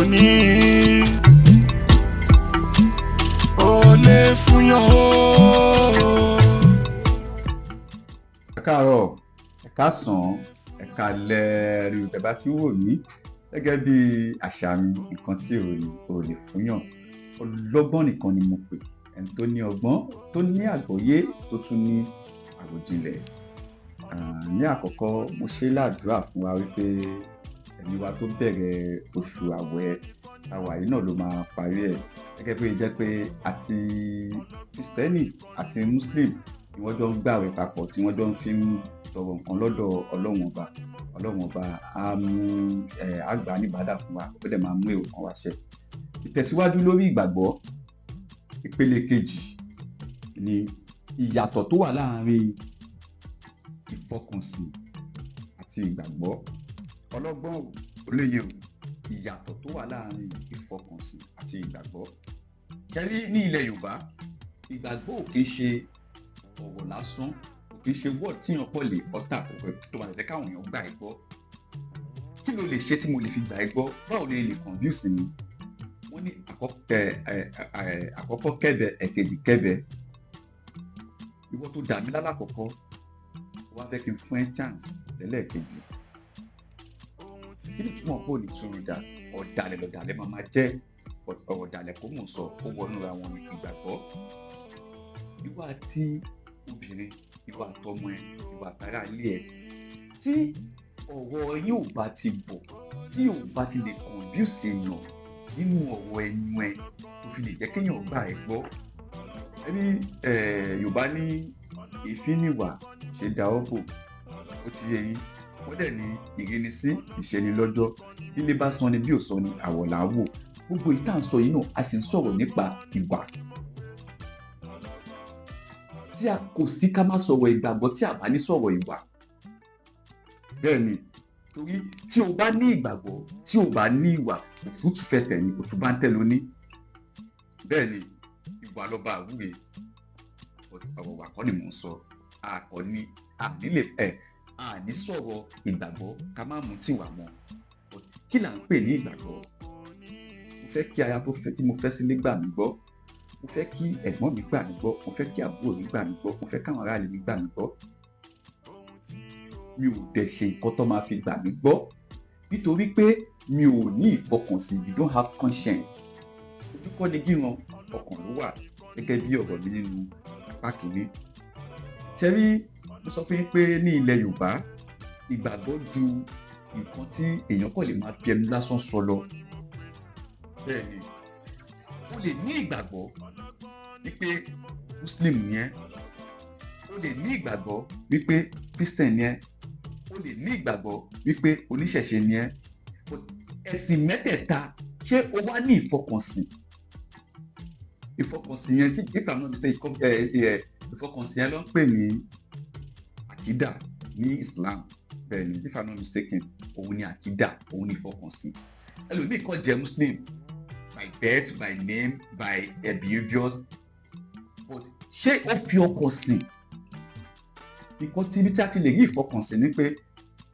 ní ó lè fúnyàn o. Ẹ káàárọ̀, ẹ káàsán, ẹ káalẹ́ rí tẹ́ bá ti ń wò mí. Gẹ́gẹ́ bí àṣà mi, nǹkan tí ò lè fúnyàn, ọlọ́gbọ́n nìkan ni mo pè, ẹni tó ní ọgbọ́n, tó ní àgbọ́yé, tó tún ní àròjinlẹ̀. Ní àkọ́kọ́, mo ṣe ládùúrà fún wa wípé ẹ̀mí wa tó bẹ̀rẹ̀ oṣù àwẹ̀ àwà yìí náà ló máa parí ẹ̀. Gẹ́gẹ́ bí ó jẹ́ pé àti Kristẹni àti Muslim ni wọ́n jọ ń gbàwẹ̀ papọ̀, tí wọ́n jọ ń fi ń tọrọ nǹkan lọ́dọ̀ Ọlọ́run Ọba. Ọlọ́run Ọba á mú ẹ̀ á gbà á níbàdà fún wa, ó dẹ̀ máa mú èrò kan wá ṣẹ. Ìtẹ̀síwájú lórí ìgbàgbọ́, ìpele kejì ni ìyàtọ̀ tó wà láàárín ìfọkànsìn àti ìgbàgbọ́. Ọlọ́gbọ́n ò, olóye ò, ìyàtọ̀ tó wà láàárín ìfọkànsìn àti ìgbàgbọ́. Ṣẹ́rí, ní ilẹ̀ Yorùbá, ìgbàgbọ́ ò kì í ṣe ọ̀rọ̀ lásán, kò kì í ṣe word tí èèyàn pọ̀ lè ọ̀tà tó máa fẹ́ káwọn èèyàn gbà ẹ́ gbọ́. Kí ló lè ṣe tí mo lè fi gbà ẹ́ gbọ́? Báwo ni lè convince mi? Wọ́n ní àkọ́kọ́ kẹ́bẹ, ẹ̀kejì kẹ́bẹ. Ìwọ tó dà mí lálàkọ́kọ́, wá fẹ́ kí n fún ẹ chance lẹ́lẹ́ẹ̀kejì. Kí ni ìtumọ̀ pé ò ní tún mi dà? Ọ̀dàlẹ̀ lọ̀dàlẹ̀ máa máa jẹ́. Ọ̀rọ̀ ọ̀dàlẹ̀ kó mò ń sọ, ó wọnú ra wọn ní ìgbàgbọ́. Ìwọ àti obìnrin, ìwọ àtọmọ ẹ, ìwọ àtàrà ilé ẹ, tí ọ̀rọ̀ yín ò bá ti bọ̀, tí ò bá ti lè convince èèyàn nínú ọ̀rọ̀ ẹnu ẹ tó fi lè jẹ́ kéèyàn gbà ẹ́ gbọ́. Ẹbí Yorùbá ní èéfín nìwà ṣe dáwọ́ bò, ó ti yé yín. Wọ́n dẹ̀ ní ìrínisí ìṣẹ́nilọ́jọ́. Bílé bá san ni bí ò sọ ni, àwọ̀ là á wò. Gbogbo ìta ń sọ yìí náà, a sì ń sọ̀rọ̀ nípa ìwà. Tí a kò sí ká má sọ̀rọ̀ ìgbàgbọ́ tí a bá ní sọ̀rọ̀ ìwà. Bẹ́ẹ̀ ni, torí tí o bá ní ìgbàgbọ́, tí o bá ní ìwà, òfútù fẹ́ tẹ̀ ní òtún bá ń tẹ̀ lóní. Bẹ́ẹ̀ ni, ìwà lọ́ba àwúre. Ọ̀rọ̀ wà kọ́ ni mò ń sọ. Àkọ́ ni àní lè ẹ̀ àní sọ̀rọ̀ ìgbàgbọ́ ká má mú tìwà mọ́. Kí là ń pè ní ìgbàgbọ́? Mo fẹ́ kí aya tó fẹ́ tí mo fẹ́ sílé gbà mí gbọ́. Mo fẹ́ kí ẹ̀gbọ́n mi gbà mí gbọ́. Mo fẹ́ kí àbúrò mi gbà mí gbọ́. Mo fẹ́ káwọn aráàlú mi gbà mí gbọ́. Mi ò dẹ̀ ṣe nǹkan tó máa fi gbà mí gbọ́, nítorí pé mi ò ní ìfọkànsìn. You don't have conscience. Ojú kọ́ ni gíran, ọkàn ló wà, gẹ́gẹ́ bí ọ̀rọ̀ mi nínú apá kìíní. Ṣe rí, mo sọ fún yín pé ní ilẹ̀ Yorùbá, ìgbàgbọ́ ju nǹkan tí èèyàn kàn lè máa fi ẹnu lásán sọ lọ. Bẹ́ẹ̀ ni, o lè ní ìgbàgbọ́ wípé Muslim ni ẹ́, o lè ní ìgbàgbọ́ wípé Christian ni ẹ́, o lè ní ìgbàgbọ́ wípé oníṣẹ̀ṣe ni ẹ́. Ẹ̀sìn mẹ́tẹ̀ẹ̀ta, ṣé o wá ní ìfọkànsìn? Ìfọkànsìn yẹn tí, if I'm not mistaken, ìfọkànsìn yẹn ló ń pè ní àkídà ní Islam. Bẹ́ẹ̀ ni, if I'm not mistaken, òun ni àkídà, òun ni ìfọkànsìn. Ẹlòmíì kàn jẹ́ Muslim by birth, by name, by behaviours, but ṣé ó fi ọkàn sìn? Nǹkan tí ibi tí a ti lè rí ìfọkànsìn ni pé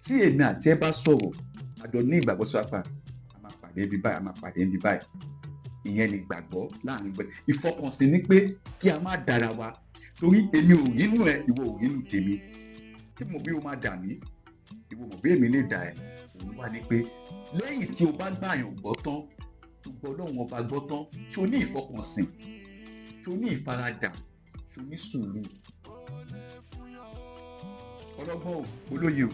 tí èmi àti ẹ bá sọ̀rọ̀, àjọ ní ìgbàgbọ́ sí wa pa, a máa pàdé ibi báyìí, a máa pàdé ibi báyìí. Ìyẹn ni ìgbàgbọ́ láàrin gbẹ. Ìfọkànsìn ni pé kí a má dára wa, torí èmi ò rínú ẹ, ìwọ ò rínú tèmi. Tí mo bí o máa dà mí, ìwọ mọ̀ bí èmi lè dà ẹ́. Òun wà ní pé lẹ́yìn tí o bá gbàyàn gbọ́ tán, tó gbọ́ Ọlọ́run Ọba gbọ́ tán, ṣé o ní ìfọkànsìn? Ṣé o ní ìfaradà? Ṣé o ní sùúrù? Ọlọ́gbọ́n o, olóye o,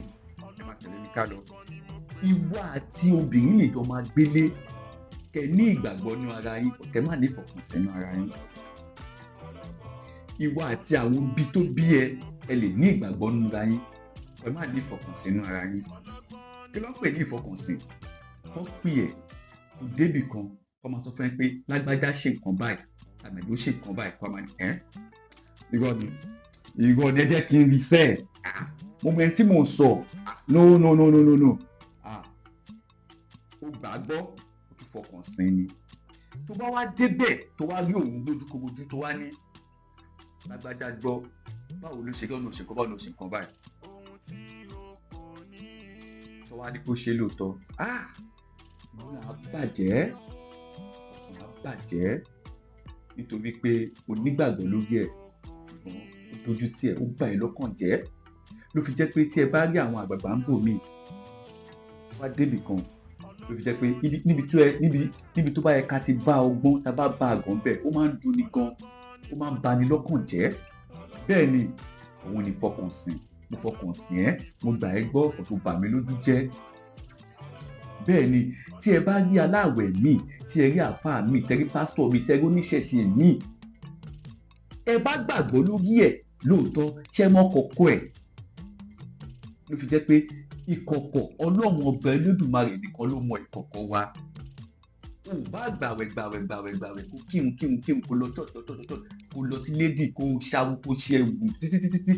ẹ máa tẹ̀lé mi ká lọ. Ìwọ àti obìnrin lè jọ máa gbélé, kẹ́ ní ìgbàgbọ́ nínú ara yín, kẹ́ má ní ìfọkànsìn nínú ara yín. Ìwọ àti àwọn òbí tó bí ẹ, ẹ lè ní ìgbàgbọ́ nínú ara yín, ẹ má ní ìfọkànsìn nínú ara yín. Kí ló ń pè ní ìfọkànsìn? Wọ́n pè ẹ́ kó débì kan, kó máa sọ fún ẹ pé lágbájá ṣe nǹkan báyìí, tàmẹ̀dó ṣe nǹkan báyìí, kó máa ní ẹ́ irọ́ ni, irọ́ ni, ẹ jẹ́ kí n rí sẹ́ẹ̀. Mo mọ ẹni tí mò ń sọ. No, no, no, no, no, no. Ah, ó gbàgbọ́, ó tún fọkàn sí ni. Tó bá wá débẹ̀, tó wá rí òun lójúkorojú, tó wá ní lágbájá gbọ́, báwo ló ṣe kí ọ̀nà òṣèǹkan, báwo ló ṣe nǹkan báyìí, tó wá ní kó ṣe lóòótọ́, ah. Inú á bàjẹ́, ọkàn á bàjẹ́, nítorí pé o nígbàgbọ́ lórí ẹ̀, ṣùgbọ́n ó dojú tì ẹ́, ó bà ẹ́ lọ́kàn jẹ́. Ló fi jẹ́ pé tí ẹ bá rí àwọn àgbààgbà ń bò míì wá débì kan, ló fi jẹ́ pé níbi tó ẹ níbi níbi tó bá yẹ ká ti bá ọgbọ́n, tá a bá bá àgàn bẹ́ẹ̀, ó máa ń dunni gan, ó máa ń bani lọ́kàn jẹ́. Bẹ́ẹ̀ ni, òun ni fọkànsìn. Mo fọkàn sìn ẹ́, mo gbà ẹ́ gbọ́, fọ̀ tó bà mí lójú jẹ́. Bẹ́ẹ̀ ni, tí ẹ bá rí aláàwẹ̀ míì, tí ẹ rí àáfàá míì, tẹ́rí pásítọ̀ míì, tẹ́rí oníṣẹ̀ṣe míì, ẹ bá gbàgbọ́ lórí ẹ̀ lóòótọ́, ṣẹ́ mọ́ kọ̀kọ́ ẹ̀? Ló fi jẹ́ pé ìkọ̀kọ̀, Ọlọ́run Ọba Ẹlẹ́dùmarè nìkan ló mọ ìkọ̀kọ̀ wa. O bá gbàwẹ̀ gbàwẹ̀ gbàwẹ̀ gbàwẹ̀, kó kírun kírun kírun, kó lọ church, lọ church, church, kó lọ sí lédì, kó ṣàwù, kó ṣe ẹ̀wù títí títí tí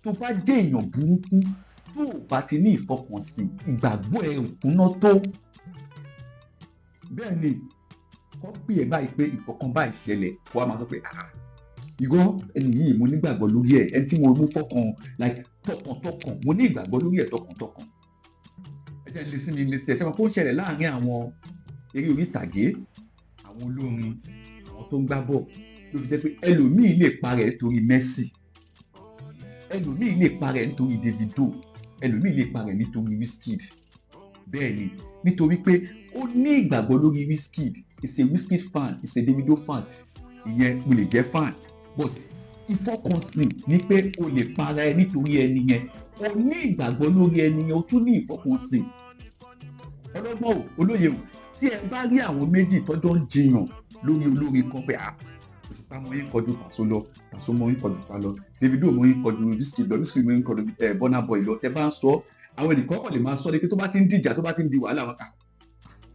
tó bá jẹ́ èèyàn burúkú, tó o bá ti ní ìfọkànsìn, ìgbàgbọ́ ẹ̀ ò kúnná tó. Bẹ́ẹ̀ ni, kọ́ pè é báyìí pé ìkọ̀kan báyìí ṣẹlẹ̀, kó wá máa sọ pé, "Ah, ìwọ ẹni yìí, mo nígbàgbọ́ lórí ẹ̀, ẹni tí mo mú fọkàn like tọkàntọkàn, mo ní ìgbàgbọ́ lórí ẹ̀ tọkàntọkàn." Ẹ jẹ́ ń lé sí mi, lé sí ẹ. Ṣé wọn kó ń ṣẹlẹ̀ láàárín àwọn eré orí ìtàgé, àwọn olórin, àwọn tó ń gbá bọ̀? Ló fi jẹ́ pé ẹlòmíì lè parẹ́ nítorí Messi, ẹlòmíì lè parẹ́ nítorí Davido, ẹlòmíì lè parẹ́ nítorí Wizkid. Bẹ́ẹ̀ ni, nítorí pé ó ní ìgbàgbọ́ lórí Wizkid. Is a Wizkid fan, is a Davido fan. Ìyẹn mo lè jẹ́ fan, but ìfọkànsìn ni pé o lè para ẹ nítorí ẹni yẹn. O ní ìgbàgbọ́ lórí ẹni yẹn, o tún ní ìfọkànsìn. Ọlọ́gbọ́n o, olóye o, tí ẹ bá rí àwọn méjì tọ́jọ́ ń jiyàn lórí olórin kan pé, "Ah, Òṣùpá mọ yín kọjú Pàṣọ lọ, Pàṣọ mọ yín kọjú Òṣùpá lọ, Davido mọ yín kọjú Wizkid lọ, Wizkid mọ yín kọjú Burna Boy lọ," tẹ bá ń sọ, àwọn ẹnìkan kàn lè máa sọ ni pé tó bá ti ń dìjà, tó bá ti ń di wàhálà wọn, "Ah,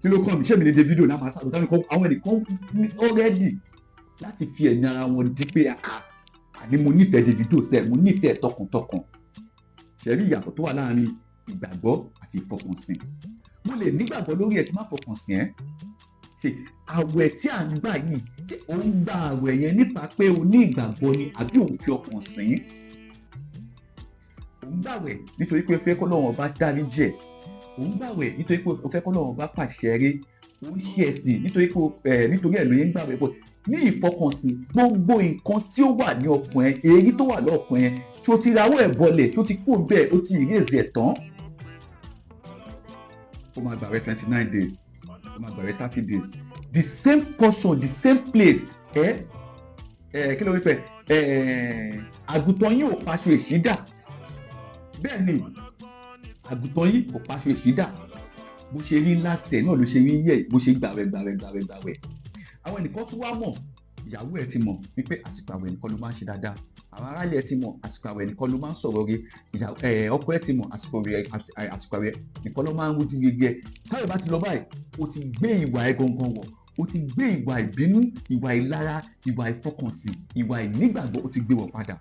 kí ló kàn mí? Ṣé mi ní Davido náà máa sáré?" Àwọn ẹnìkan already láti fi ẹ̀mí ara wọn di pé, "Ah, àní mo nífẹ̀ẹ́ Davido sẹ́, mo nífẹ̀ẹ́ tọkàntọkàn." Ṣẹ̀rí ìyàtọ̀ tó wà láàrin ìgbàgbọ́ àti ìfọkànsìn? Mo lè nígbàgbọ́ lórí ẹ̀ kí n má fọkànsìn ẹ́. Ṣe àwẹ̀ tí à ń gbà yìí, ṣé ò ń gba àwẹ̀ yẹn nípa pé o ní ìgbàgbọ́ ni, àbí ò ń fi ọkàn sìn ín? Ò ń gbàwẹ̀ nítorí pé o fẹ́ kọ́ lọ́wọ́n bá dáríjì ẹ̀, ò ń gbàwẹ̀ nítorí pé o fẹ́ kọ́ lọ́wọ́n bá pàṣẹ rí, ò ń ṣe ẹ̀sìn nítorí pé ẹ̀ nítorí ẹ̀ ló yẹn ń gbàwẹ̀ bọ̀. Ní ìfọkànsìn, gbogbo nǹkan tí ó wà ní ọkàn ẹ, èyí tó wà lọ́kàn ẹ, tí o ti rawọ́ ẹ̀ bọlẹ̀, tí o ti kó bẹ́ẹ̀, o ti erase ẹ̀ tán. Ó máa gbàwẹ̀ 29 days, ó máa gbàwẹ̀ 30 days, the same portion, the same place. Ẹ ẹ kí ló wí pé ẹ àgùntàn yín ò paṣọ èṣídà? Bẹ́ẹ̀ ni, àgùntàn yín kò paṣọ èṣídà. Bó ṣe rí last year náà ló ṣe rí yẹ. Bó ṣe gbàwẹ̀ gbàwẹ̀ gbàwẹ̀ gbàwẹ̀, àwọn ẹnìkan tún wá mọ̀. Ìyàwó ẹ̀ ti mọ̀ wípé àsìkò àwẹ̀ nìkan ló máa ń ṣe dáadáa. Àwọn aráàlú ẹ̀ ti mọ̀, àsìkò àwẹ̀ nìkan ló máa ń sọ̀rọ̀ re. Ọkọ ẹ̀ ti mọ̀, àsìkò àwẹ̀ nìkan ló máa ń rojú rere ẹ̀. Táwọn bá ti lọ báyìí, o ti gbé ìwà ẹ̀ gangan wọ̀. O ti gbé ìwà ìbínú, ìwà ìlara, ìwà ìfọkànsìn, ìwà ìnígbàgbọ́, o ti gbé wọ̀ padà.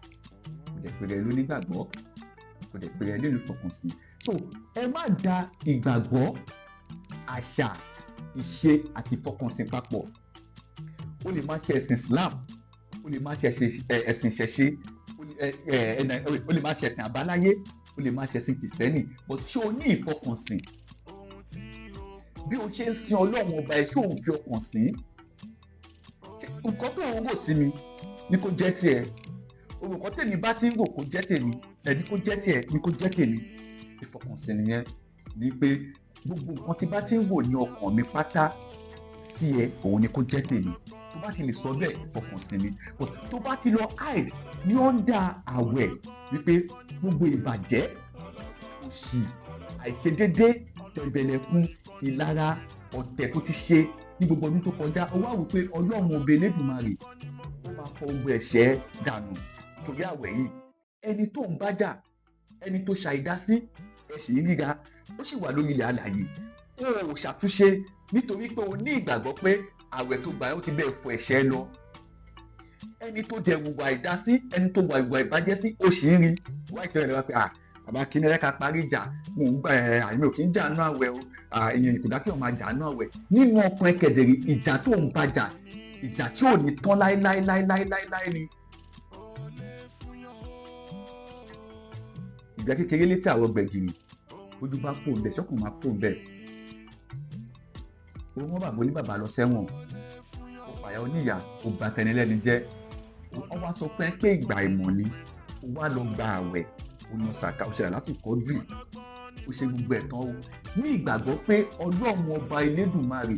Kò dẹ̀ pèrè ló nígbàgbọ́, kò dẹ̀ pèrè ló ìfọkànsìn. So ẹ má da ìgbàgbọ́, àṣà, ìṣe àti ìfọkànsìn papọ̀. O lè má ṣe ẹ̀sìn Islam, o lè má ṣe ẹ̀sìn ìṣẹ̀ṣe, o lè má ṣe ẹ̀sìn àbáláyé, o lè má ṣe ẹ̀sìn Kìrìsìtẹ́nì, but ṣé o ní ìfọkànsìn? Bí o ṣe ń sin Ọlọ́run Ọba ẹ, ṣé o ń fi ọkàn sìn? Nǹkan tó ń rò sí mi ní kó jẹ́ tiẹ̀, olùkọ́ tèmi bá ti ń rò kó jẹ́ tèmi, ẹni kó jẹ́ tiẹ̀ ní kó jẹ́ tèmi. Ìfọkànsìn nìyẹn, ní pé gbogbo nǹkan tí bá ti ń rò ní ọkàn mi pátá sí ẹ, òun ni kó jẹ́ tèmi. Tó bá ti lè sọ bẹ́ẹ̀, ìfọkànsìn ni. But tó bá ti lọ hide ní under àwẹ̀ wípé gbogbo ìbàjẹ́, òṣì, àìṣedédé, tẹ̀m̀bẹ̀lẹ̀kun, ìlara, ọ̀tẹ̀ tó ti ṣe ní gbogbo ọdún tó kọjá, ó wá wò pé Ọlọ́run Ọba Elédùmarè ó máa fọ gbogbo ẹ̀ṣẹ̀ dànù torí àwẹ̀ yìí, ẹni tó ń bájà, ẹni tó ṣàìdá sí, ẹ sì ń ríra, ó sì wà lórí ilẹ̀ alàyè, ó ò ṣàtúnṣe nítorí pé o ní ìgbàgbọ́ pé àwẹ̀ tó gbà ó ti bẹ́ẹ̀ fọ ẹ̀ṣẹ̀ lọ. Ẹni tó dẹ̀ wùwà ìdásí, ẹni tó wà ìwà ìbàjẹ́ sí, ó sì ń rí wá ìtọ́jú rẹ̀ wá pé, "Ah, bàbá kí ni ẹ ká parí ìjà, mò ń gbà ẹ, àmì ò kí ń jà nú àwẹ̀ o, èèyàn kò dá kí wọ́n máa jà nú àwẹ̀." Nínú ọkàn ẹkẹdẹrẹ, ìjà tó ń bàjà, ìjà tí ò ní tán láéláéláéláéláé ni. Ìgbà kékeré létí àwọn gbẹ̀gìrì, ojú bá kó bẹ́ẹ̀, ṣọ́kùn máa kó bẹ́ẹ̀. Ó rán bàbá oníbàbá lọ sẹ́wọ̀n, ó pàyà oníyà, ó bà tẹnilẹ́ni jẹ́. Wọ́n wá sọ fún ẹ pé ìgbà ìmọ̀ ni. Ó wá lọ gba àwẹ̀, ó yan sàkà, ó ṣe àlátù kọ́jú, ó ṣe gbogbo ẹ̀ tán o, ní ìgbàgbọ́ pé Ọlọ́run Ọba Elédùmarè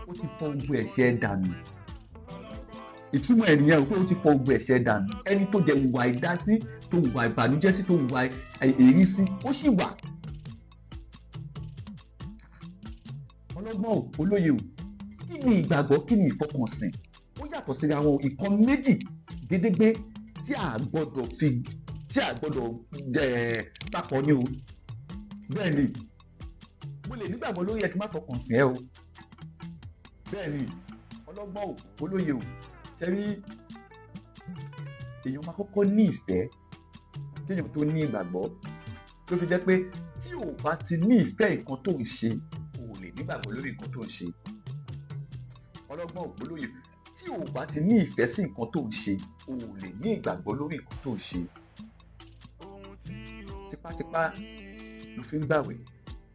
ó ti fọ gbogbo ẹ̀ṣẹ̀ dànù. Ìtumọ̀ ẹ̀ nìyẹn o, pé ó ti fọ gbogbo ẹ̀ṣẹ̀ dànù. Ẹni tó jẹ ìwà ìdásí, tó hùwà ìbànújẹ́ sí, tó hùwà èrí sí, ó sì wà. Ọlọ́gbọ́n o, olóye o, kí ni ìgbàgbọ́? Kí ni ìfọkànsìn? Ó yàtọ̀ síra wọn. Ìkan méjì gédégbé tí a gbọ́dọ̀ fi, tí a gbọ́dọ̀ papọ̀ ni o. Bẹ́ẹ̀ ni, mo lè nígbàgbọ́ lórí ẹ kí n má fọkàn sìn ẹ o. Bẹ́ẹ̀ ni, ọlọ́gbọ́n o, olóye o, ṣe rí, èèyàn máa kọ́kọ́ ní ìfẹ́ kéèyàn tó ní ìgbàgbọ́. Ló fi jẹ́ pé tí o bá ti ní ìfẹ́ nǹkan tó ń ṣe, o ò lè nígbàgbọ́ lórí nǹkan tó ń ṣe. Ọlọ́gbọ́n, olóye, tí o bá ti ní ìfẹ́ sí nǹkan tó ń ṣe, o ò lè ní ìgbàgbọ́ lórí nǹkan tó ń ṣe. Tipátipá ló fi ń gbàwẹ̀,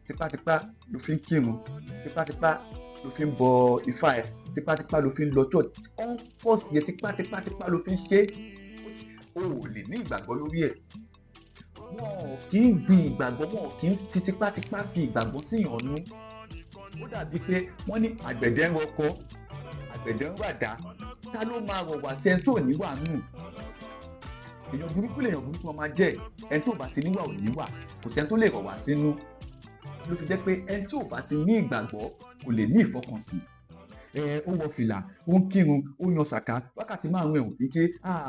tipátipá ló fi ń kírun, tipátipá ló fi ń bọ ifá ẹ, tipátipá ló fi ń lọ church, ó ń force ẹ tipátipátipá ló fi ń ṣe é, o ò lè ní ìgbàgbọ́ lórí ẹ̀. Wọn ò kì í gbin ìgbàgbọ́, wọn ò kì í fi tipátipá fi ìgbàgbọ́ síyàn nú. Ó dàbí pé wọ́n ní àgbẹ̀dẹ ń rọkọ, àgbẹ̀dẹ ń ràdá, ta ló máa rọ̀ wá sí ẹni tó ní wà nù? Èèyàn burúkú lèèyàn burúkú wọn máa jẹ́. Ẹni tó bá ti níwà ò níwà, kò sẹ́ni tó lè rọ̀ wá sínú. Ló fi jẹ́ pé ẹni tó bá ti ní ìgbàgbọ́ kò lè ní ìfọkànsìn. Ẹ ó wọ fìlà, ó ń kírun, ó yan sàká wákàtí 5, ẹ̀ ò kí ṣe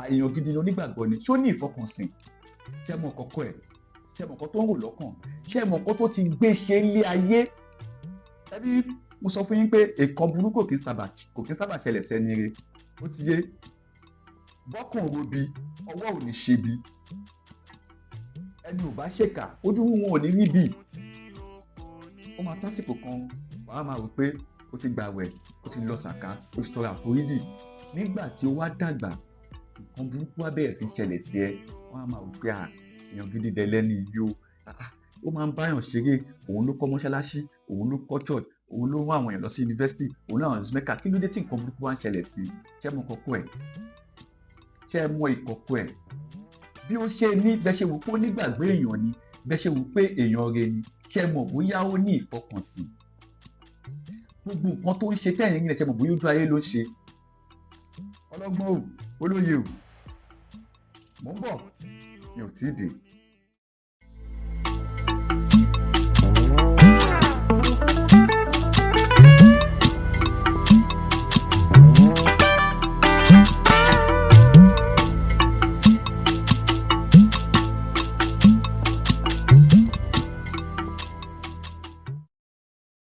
èèyàn gidi ni, onígbàgbọ́ ni. Ṣó ní ìfọkànsìn? Ṣé mọ kọ́kọ́ ẹ̀? Ṣé mọ nǹkan tó ń rò lọ́kàn? Ṣé mọ nǹkan tó ti gbé ṣe lé ayé? Ẹbí mo sọ fún yín pé nǹkan burúkú kò kí ń sábà ṣẹlẹ̀ sẹ́ni re. Ó ti yé bọ́kàn robi, ọwọ́ ò ní ṣe bí. Ẹni ò bá ṣèkà, ojú wọn ò ní rí bí. Ó máa tásìkò kan, wàá máa rò pé ó ti gbàwẹ̀, ó ti lọ sàká, ó ti tọrọ àforíjì. Nígbà tí ó wá dàgbà, nǹkan burúkú wá bẹ̀rẹ̀ sí ṣẹlẹ̀ sí ẹ, wọ́n á máa rò pé à, èèyàn gidi dẹ̀ lẹ́ni yìí o. Ó máa ń báyàn ṣeré, òun ló kọ́ mọ́ṣáláṣí, òun ló kọ́ church, òun ló rán àwọn èèyàn lọ sí yunifásitì, òun ló rán àwọn èèyàn sí Mẹ́kà. Kí ló dé tí nǹkan burúkú wá ń ṣẹlẹ̀ sí i? Ṣé mọ kọ́kọ́ ẹ̀? Ṣé mọ ìkọ̀kọ̀ ẹ̀? Bí ó ṣe ní bẹ́ẹ̀ ṣe wò pé ó nígbàgbé èèyàn ni, bẹ́ẹ̀ ṣe wò pé èèyàn rẹ̀ ni, ṣé mọ̀ bóyá ó ní ìfọkànsìn? Gbogbo nǹkan tó ń ṣe tẹ́yìn rẹ̀, ṣé mọ̀ bóyá ojú ayé ló ń ṣe? Ọlọ́gbọ́n o, olóye o, mò ń bọ̀, mi ò tí ì dé.